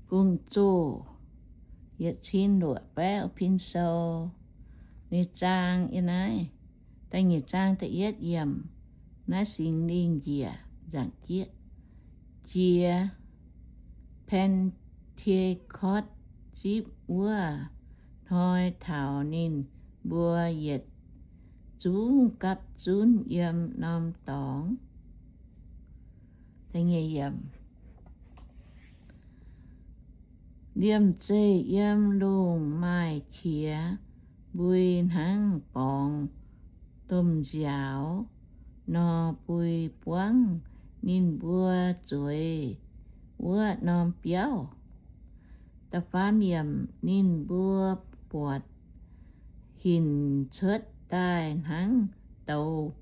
Gong-zoh yietc cin luoqc baeqv pin sou. Ninh zaang yiem naaiv, da'nyeic zaang da'yietv yiemc. Naaiv Singx Lingh njiec nzaangc jieqv. Jiex Pen^te^kotv zipv wuov hnoi taux ninh mbuo yietc zungv gapv zunv yiem norm dorngx. Liemh zeih yiem lungh maaih qiex mbui hnangv borngz domh nziaaux nor bui buangv ninh mbuo zueiz wuov norm biauv. Da'faam yiemc, ninh mbuo buatc hinc cuotv daaih hnangv douz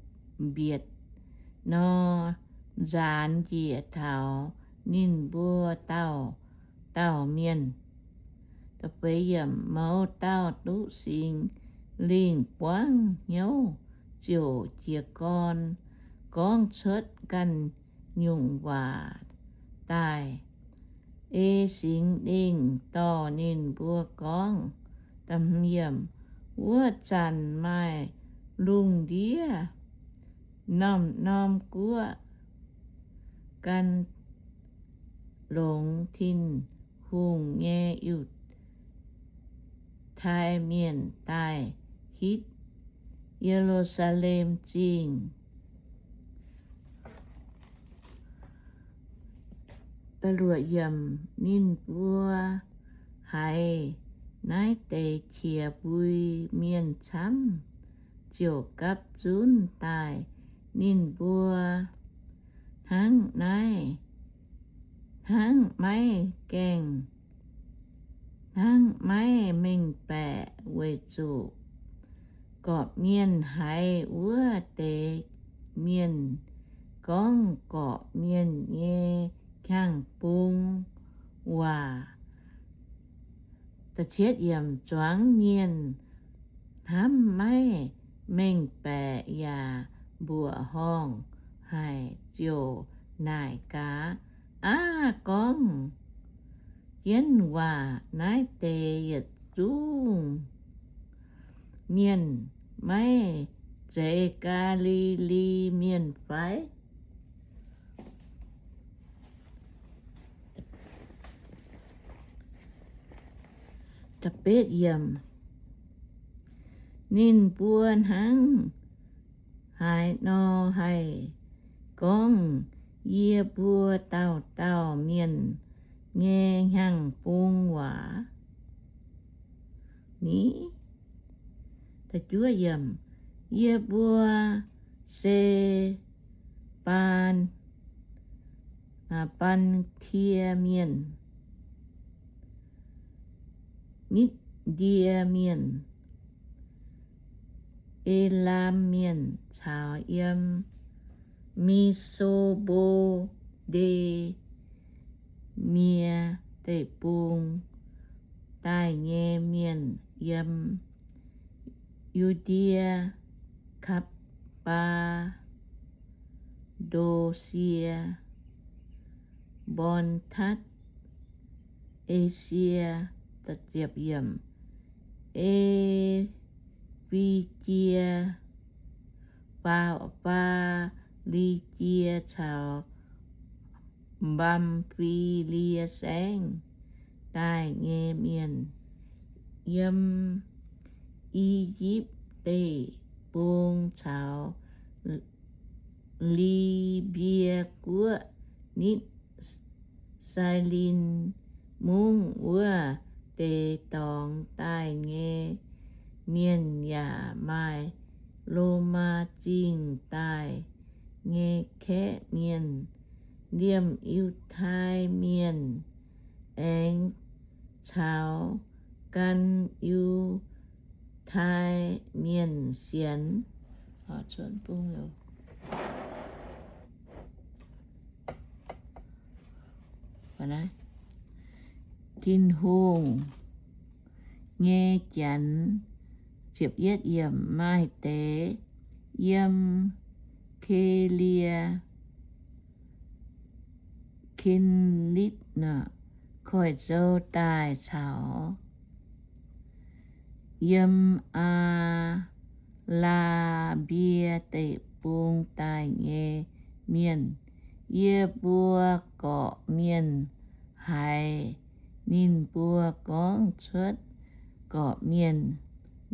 mbietc nor, nzaanx njiec taux ninh mbuo dauh dauh mienh. Mouz dauh duqv Singx Lingh buangv hnyouv ziouc jiez gorn gorngv cuotv ganh nyungc waac daaih. Ei Singx Lingh dorh ninh mbuo gorngv, wuov zanc maaih lungh ndiev norm-norm guoqv gan longx Tin-Hungh nyei Yiutai Mienh daaih hitv Ye^lu^saa^lem Zingh. Ninh mbuo haiz naaiv deix qiex mbui mienh camv, ziouc gapv zunv daaih ninh mbuo hnangv naaiv, hnangv maiv gaengh, hnangv maiv mengh baeqc, weic zuqc gorqv-mienh haiz wuov deix mienh gorngv gorqv-mienh nyei hnyangx-bung waac. Zuangx mienh hnamv maiv mengh baeqc yaac mbuoqc horngh haic, ziouc naaic gaax, Aav, gorngv jienv waac naaiv deix yietc zungv mienh maiv zeiz Gaa^li^li Mienh fai? Ninh mbuo hnangv haaix nor haih gorngv yie mbuo dauh dauh mienh nyei hnyangx-bung waac ni? Yie mbuo se Baan, Baan^tie Mienh, Mitv^ndie Mienh, Elaam Mienh, caux yiem Me^so^mbo^nde^mie Deic-Bung daaih nyei mienh, yiem Yu^ndie, Kapv^daa^ndo^sie, Pontatv, Esie, E^fi^jie, Faa, Faa^li^jie caux Mbam^fi^lie Saengv daaih nyei mienh, yiem I^yipv Deic-Bung caux Limbie Guoqv nitv Sailin Mungv wuov deix dorngx daaih nyei mienh, yaac maaih Lomaa Zingh daaih nyei kaeqv mienh, liemh Yiutai Mienh aengx caux gan Yiutai Mienh sienx. Tin-Hungh nyei Janx. Maaih deix yiem Kelie, Kenlitv, koiv-nzou daaih caux yiem Aa^laa^mbie Deic-Bung daaih nyei mienh. Yie mbuo gorqv-mienh haiz ninh mbuo gorngv cuotv gorqv-mienh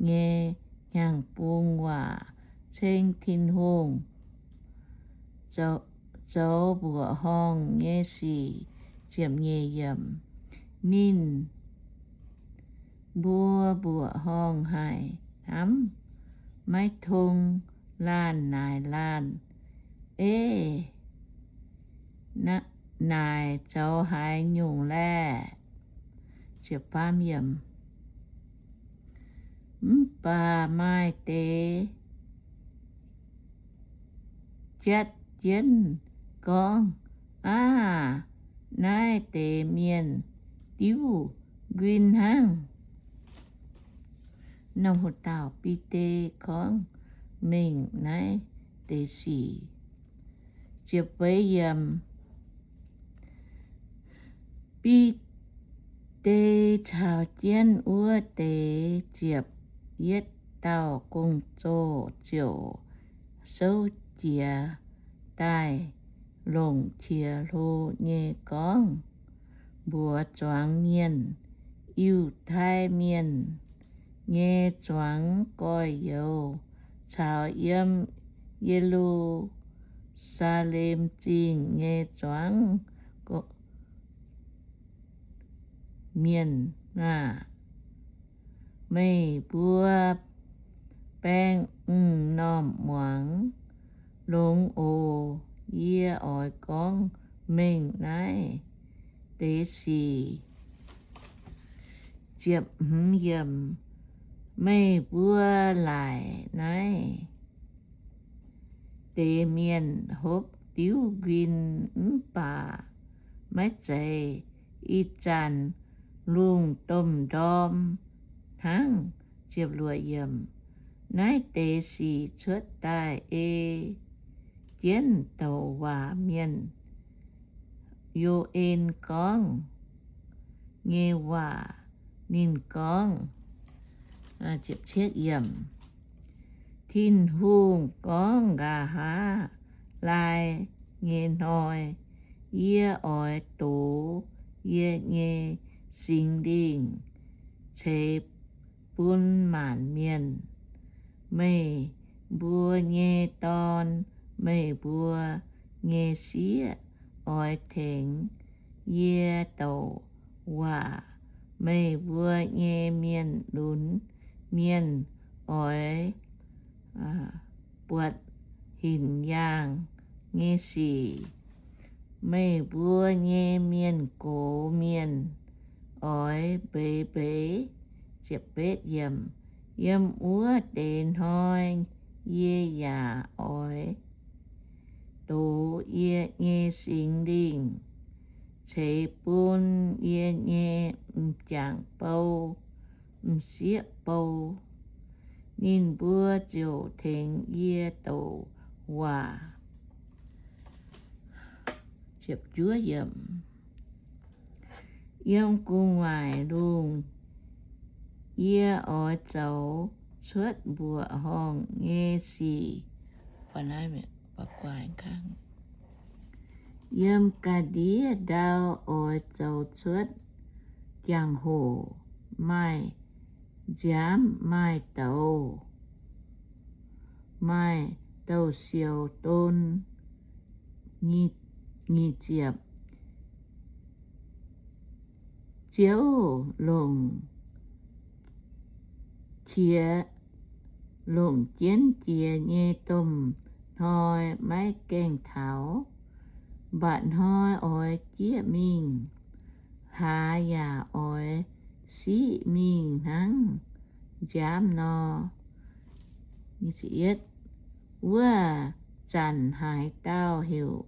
nyei hnyangx-bung waac, ceng Tin-Hungh zoux mbuoqc horngh nyei sic. Ninh mbuo mbuoqc horngh haic hnamv, maiv tong laanh naaic laanh, Ei, naaic zoux haaix nyungc laeh? Mv baac maaih deix jatv jienv gorngv, Aav, naaiv deix mienh diuv nquin hnangv. Naaiv dauh Bide gorngv mengh naaiv deix sic. Bide caux jienv wuov deix ziepc yietv dauh gong-zoh ziouc souv jiez daaih longc qiex hlo nyei gorngv mbuox zuangx mienh, Yiutai Mienh nyei zuangx gorx-youz caux yiem Ye^lu^saa^lem Zingh nyei zuangx mienh aah! Meih mbuo baeng m'normh muangx longx oc. Yie oix gorngv mengh naaiv deix sic. Meih mbuo laaic naaiv deix mienh hopv diuv nquin mv baac maiv zeiz ih zanc lungh domh ndorm hnangv. Naaiv deix sic cuotv daaih ei jienv douc waac mienh Yo^en gorngv nyei waac. Ninh gorngv, Tin-Hungh gorngv, Nqa'haav laai nyei hnoi yie oix dox yie nyei Singx Lingh ceix bun maanc mienh. Meih mbuo nyei dorn, meih mbuo nyei sieqv oix tengx yie douc waac. Meih mbuo nyei mienh lunx mienh oix buatc hinc yaangh nyei sic. Meih mbuo nyei mienh gox mienh oix mbeix mbeix. Yiem wuov deix hnoi yie yaac oix dox yie nyei Singx Lingh ceix bun yie nyei m'jangc bou, m'sieqv bou. Ninh mbuo ziouc tengx yie douc waac. Yiem gu'nguaaic lungh yie oix zoux cuotv mbuoqc horngh nyei sic. Yiem ga'ndiev ndau oix zoux cuotv jangx-hoc maaih nziaamv maaih douz, maaih douz-sioux don. Nyic ziepc. Ziouv longc qiex, longc jienv jiex nyei domh hnoi maiv gaengh taux. Mba'hnoi oix jieqv mingh, hlaax yaac oix siqv mingh hnangv nziaamv nor. Wuov zanc haaix dauh heuc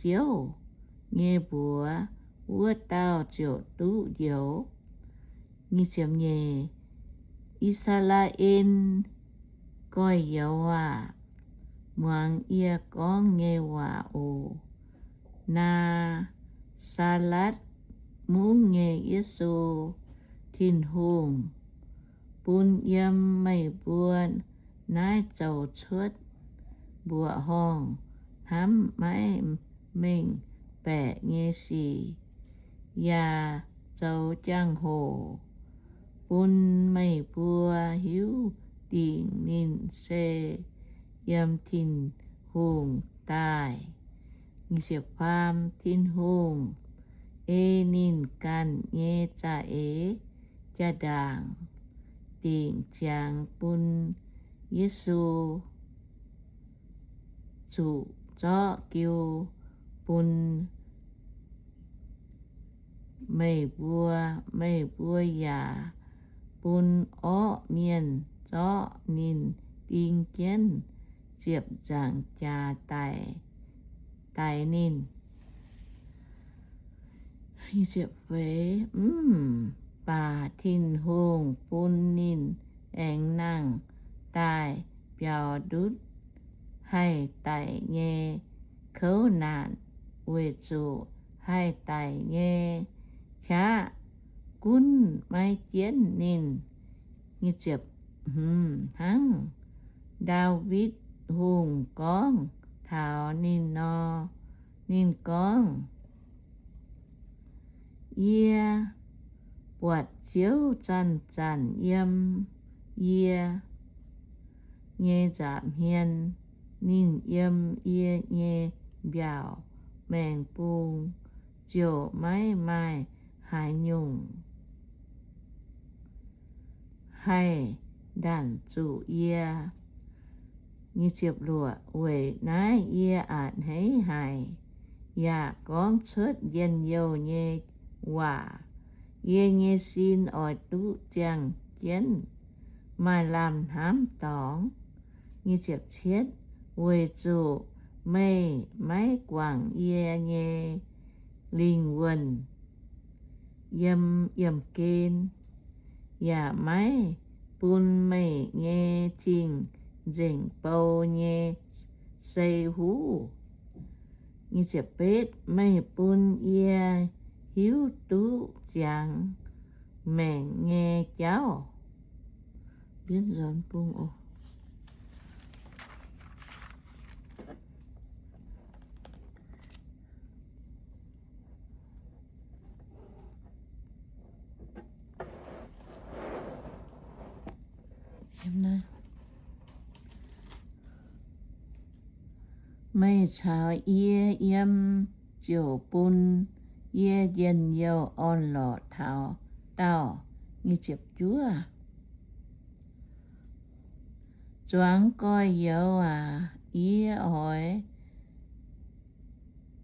Ziouv nyei mbuox, wuov dauh ziouc duqv njoux. I^saa^laa^en gorx-youz aah! Muangx yie gorngv nyei waac oc. Naa^saa^letv mungv nyei Yesu. Tin-Hungh bun yiem meih mbuo naaiv zoux cuotv mbuoqc horngh hnamv maiv mengh baeqc nyei sic, yaac zoux jangx-hoc bun meih mbuo hiuv dingc ninh se yiem Tin-Hungh daaih. Tin-Hungh ei ninh ganh nyei za'eix jaa-ndaangc dingc ziangx bun Yesu zuqc zorqv jiu bun meih mbuo. Meih mbuo yaac bun orqv mienh zorqv ninh ding jienv ziepc nzaangc jaax daix, daix ninh. Mv baac Tin-Hungh bun ninh aengx nangh daaih biaux ndutv haih daic nyei kouv naanc, weic zuqc haih daic nyei qaqv gunv maiv jienv ninh. Hnangv Ndaawitv Hungh gorngv taux ninh nor, ninh gorngv, Yie buatc Ziouv zanc-zanc yiem yie nyei nza'hmien. Ninh yiem yie nyei mbiaauc maengx bung, ziouc maiv maaih haaix nyungc haih ndanc zuqc yie. Weic naaiv yie a'hneiv haic, yaac gorngv cuotv njien-youh nyei waac. Yie nyei sin oix duqv ziangh jienv, maaih lamh hnamv dorngx, weic zuqc meih maiv guangc yie nyei lingh wuonh yiem yiemh gen, yaac maiv bun meih nyei cing-nzengc bou nyei sei huv. Meih bun yie hiuv duqv ziangx maengc nyei jauv. Meih caux yie yiem ziouc bun yie njien-youh orn-lorqc taux daauh. Zuangx gorx-youz aac, yie oix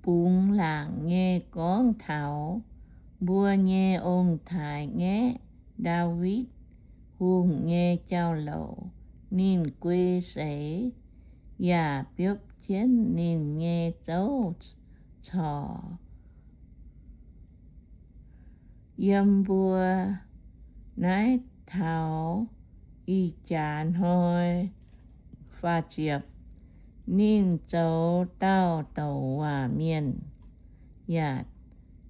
bungx laangc nyei gorngv taux mbuo nyei ong-taaix-ngaeqv, Ndaawitv Hungh, nyei jauv-louc. Ninh guei seix yaac biopv jienv ninh nyei zouv corc yiem mbuo naaiv taux ih jaax hnoi. Ninh zoux daauh douc waac mienh, yaac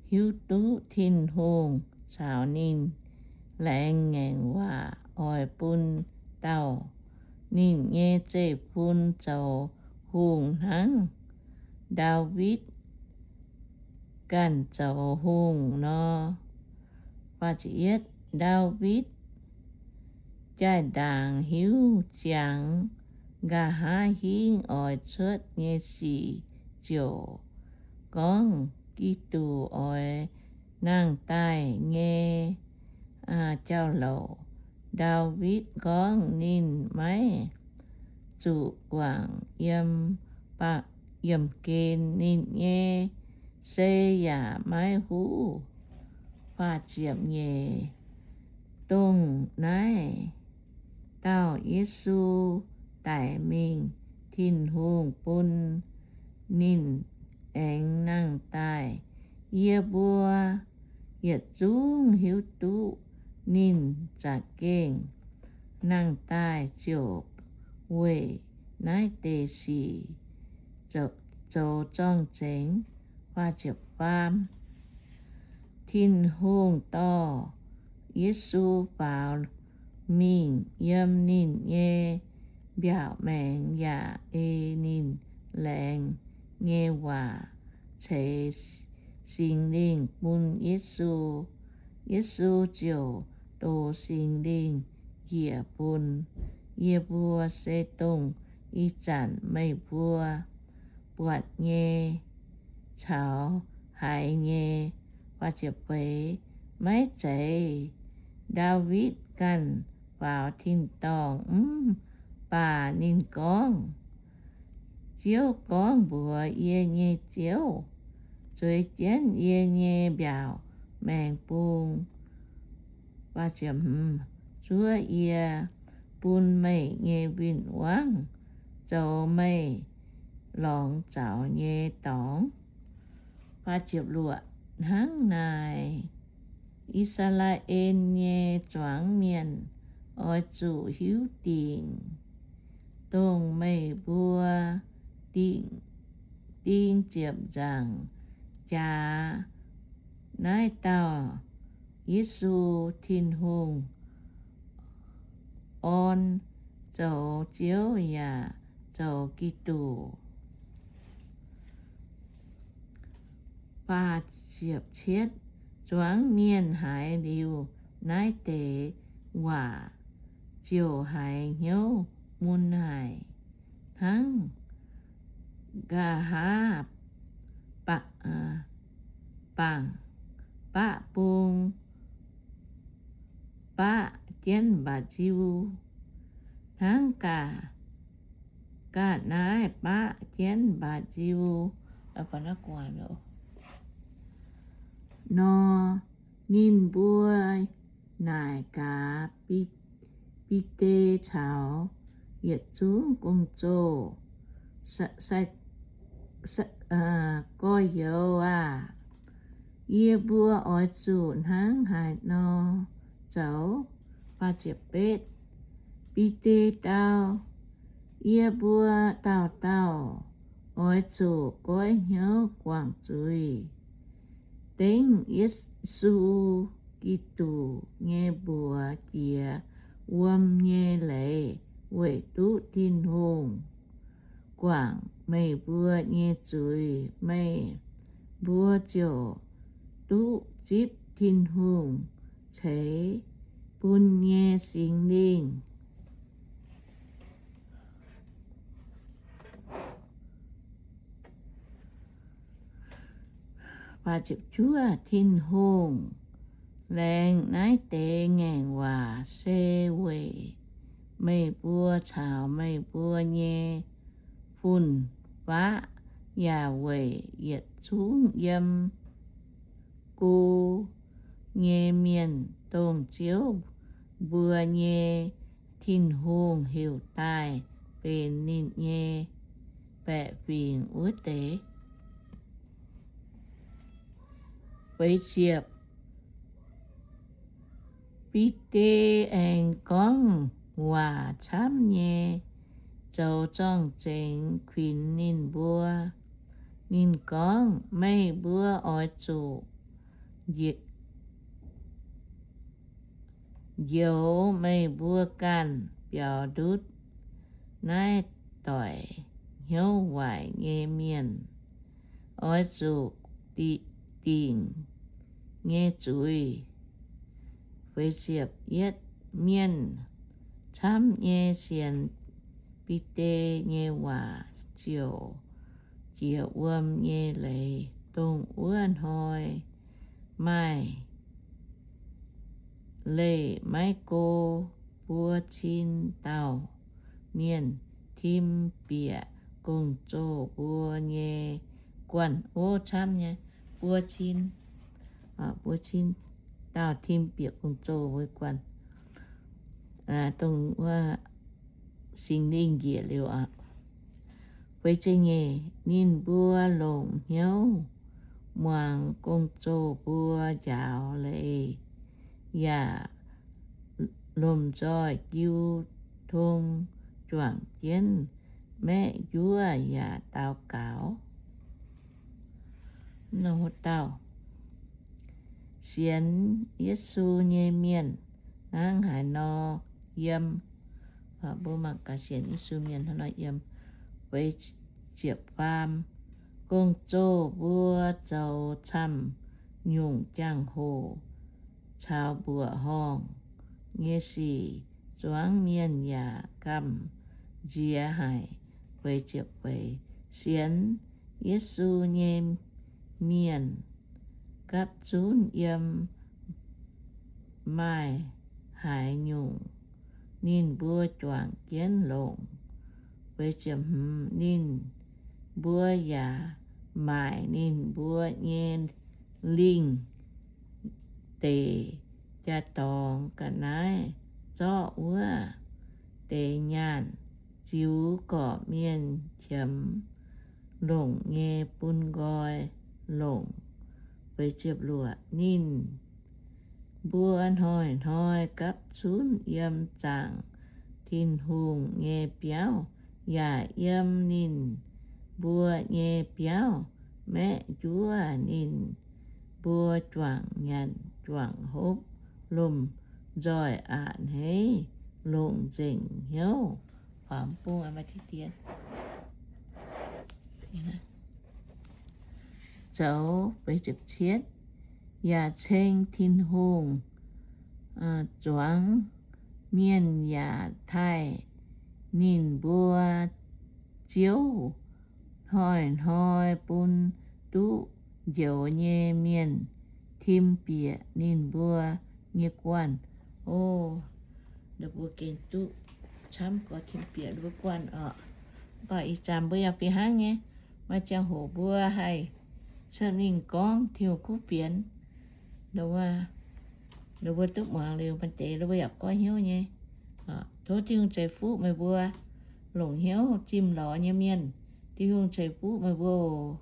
hiuv duqv Tin-Hungh caux ninh laengz ngaengc waac oix bun dauh ninh nyei zeiv-fun zoux hungh hnangv Ndaawitv ganh zoux hungh nor. Ndaawitv jaa-ndaangc hiuv ziangx nqa'haav hingv oix cuotv nyei sic ziouc gorngv Giduc oix nangh daaih nyei jauv-louc. Ndaawitv gorngv ninh maiv zuqc guangc yiem, yiemh gen, ninh nyei sei yaac maiv huv. Dongh naaiv dauh Yesu daic mingh, Tin-Hungh bun ninh aengx nangh daaih. Yie mbuo yietc zungv hiuv duqv ninh za'gengh nangh daaih ziouc weic naaiv deix sic zoux zorng-zengx. Faam, Tin-Hungh dorh Yesu faaux mingh yiem ninh nyei mbiaauc maengx yaac ei ninh laengz nyei waac ceix Singx Lingh bun Yesu. Yesu ziouc dox Singx Lingh njiec bun yie mbuo, se dongh ih zanc meih mbuo buatc nyei caux haiz nyei. Maiv zeiz Ndaawitv ganh faaux tin-dorngh mv baac ninh gorngv, Ziouv gorngv mbuox yie nyei Ziouv, Zueiz jienv yie nyei mbiaauc maengx bung, zuov yie, bun meih nyei win-wangv zoux meih lorngx zaux nyei dorngx. Hnangv naaic, I^saa^laa^en nyei zuangx mienh oix zuqc hiuv dingc dongh meih mbuo ding, ding ziepc nzaangc jaax naaiv dauh Yesu, Tin-Hungh orn zoux Ziouv yaac zoux Giduc. Zuangx mienh haiz liuz naaiv deix waac ziouc haiz hnyouv mun haic, hnangv nqa'haav bangc baqv bung baqv jienv mba'nziu, hnangv ga'naaiv baqv jienv mba'nziu nor. Ninh mbuo naaic gaax Bide caux yietc zungv gong-zoh gorx-youz aah! Yie mbuo oix zuqc hnangv haaix nor zoux? Bide dau, Yie mbuo dauh dauh oix zuqc goiv hnyouv guangc zuiz, dengv Yesu Giduc nyei mbuox jiex wuom nyei leiz weic duqv Tin-Hungh guangc meih mbuo nyei zuiz. Meih mbuo ziouc duqv zipv Tin-Hungh ceix bun nyei Singx Lingh. Tin-Hungh laengz naaiv deix ngaengc waac se weic meih mbuo caux meih mbuo nyei fun-faqv, yaac weic yietc zungv yiem go nyei mienh, dongh Ziouv mbuo nyei Tin-Hungh heuc daaih benx ninh nyei baeqc fingx wuov deix. Bide aengx gorngv waac camv nyei zoux zorng-zengx kuinx ninh mbuo. Ninh gorngv, Meih mbuo oix zuqc njoux meih mbuo ganh biaux ndutv naaiv doic hnyouv waaic nyei mienh. Oix zuqc dingc nyei zuiz. Mienh camv nyei sienx Bide nyei waac ziouc jiex wuom nyei leiz. Dongh wuov hnoi maaih leih maiv go buo cin dauh mienh tim bieqc gong-zoh mbuo nyei guanh. Ov, camv nyei, buo cin, buo cin dauh tim bieqc gong-zoh mbuo guanh. Dongh wuov Singx Lingh njiec liuz aqv. Feix ziepc nyeic, ninh mbuo longc hnyouv muangx gong-zoh mbuo njaaux leiz, yaac lomh nzoih jiu tong juangc jienv maeqv njuov yaac daux gaux. sienx Yesu nyei mienh hnangv haaix nor yiem. Mbuo mangc gaax sienx Yesu mienh hnangv nor yiem. Feix ziepc faam, gong-zoh mbuo zoux camv-nyungc jangx-hoc caux mbuoqc horngh nyei sic, zuangx mienh yaac gamh nziex haic. Feix ziepc feix, sienx Yesu nyei mienh gapv zunv yiem maaih haaix nyungc, ninh mbuo juangc jienv longc. Feix ziepc hmz, ninh mbuo yaac maaic ninh mbuo nyei lingh deic jaa-dorngx ga'naaiv zorqv wuov deix nyaanh ziux gorqv-mienh qiemx longc nyei bun nqoi longc. Feix ziepc luoqc, ninh mbuo hnoi-hnoi gapv zunv yiem zaangc Tin-Hungh nyei biauv, yaac yiem ninh mbuo nyei biauv maeqv njuov ninh mbuo juangc nyanc juangc hopv, lomh nzoih a'hneiv longc nzengc hnyouv. Faam bung zoux, yaac ceng Tin-Hungh zuangx mienh yaac taaih ninh mbuo Ziouv hnoi-hnoi bun duqv njoux nyei mienh tim bieqc ninh mbuo nyei guanh. O, ninh mbuo gengh duqv camv gorx tim bieqc ninh mbuo guanh oc. Mv baac ih zanc mbuo yaac fih hnangv nyei. Maaih ziangh hoc mbuo haih cuotv mingh gorngv Tin-Hungh kuv fienx, ninh mbuo duqv muangx liuz maaih deix ninh mbuo yaac goiv hnyouv nyei. Tov Tin-Hungh ceix fuqv meih mbuo longc hnyouv zimh lorz nyei mienh. Tin-Hungh ceix fuqv meih mbuo oc.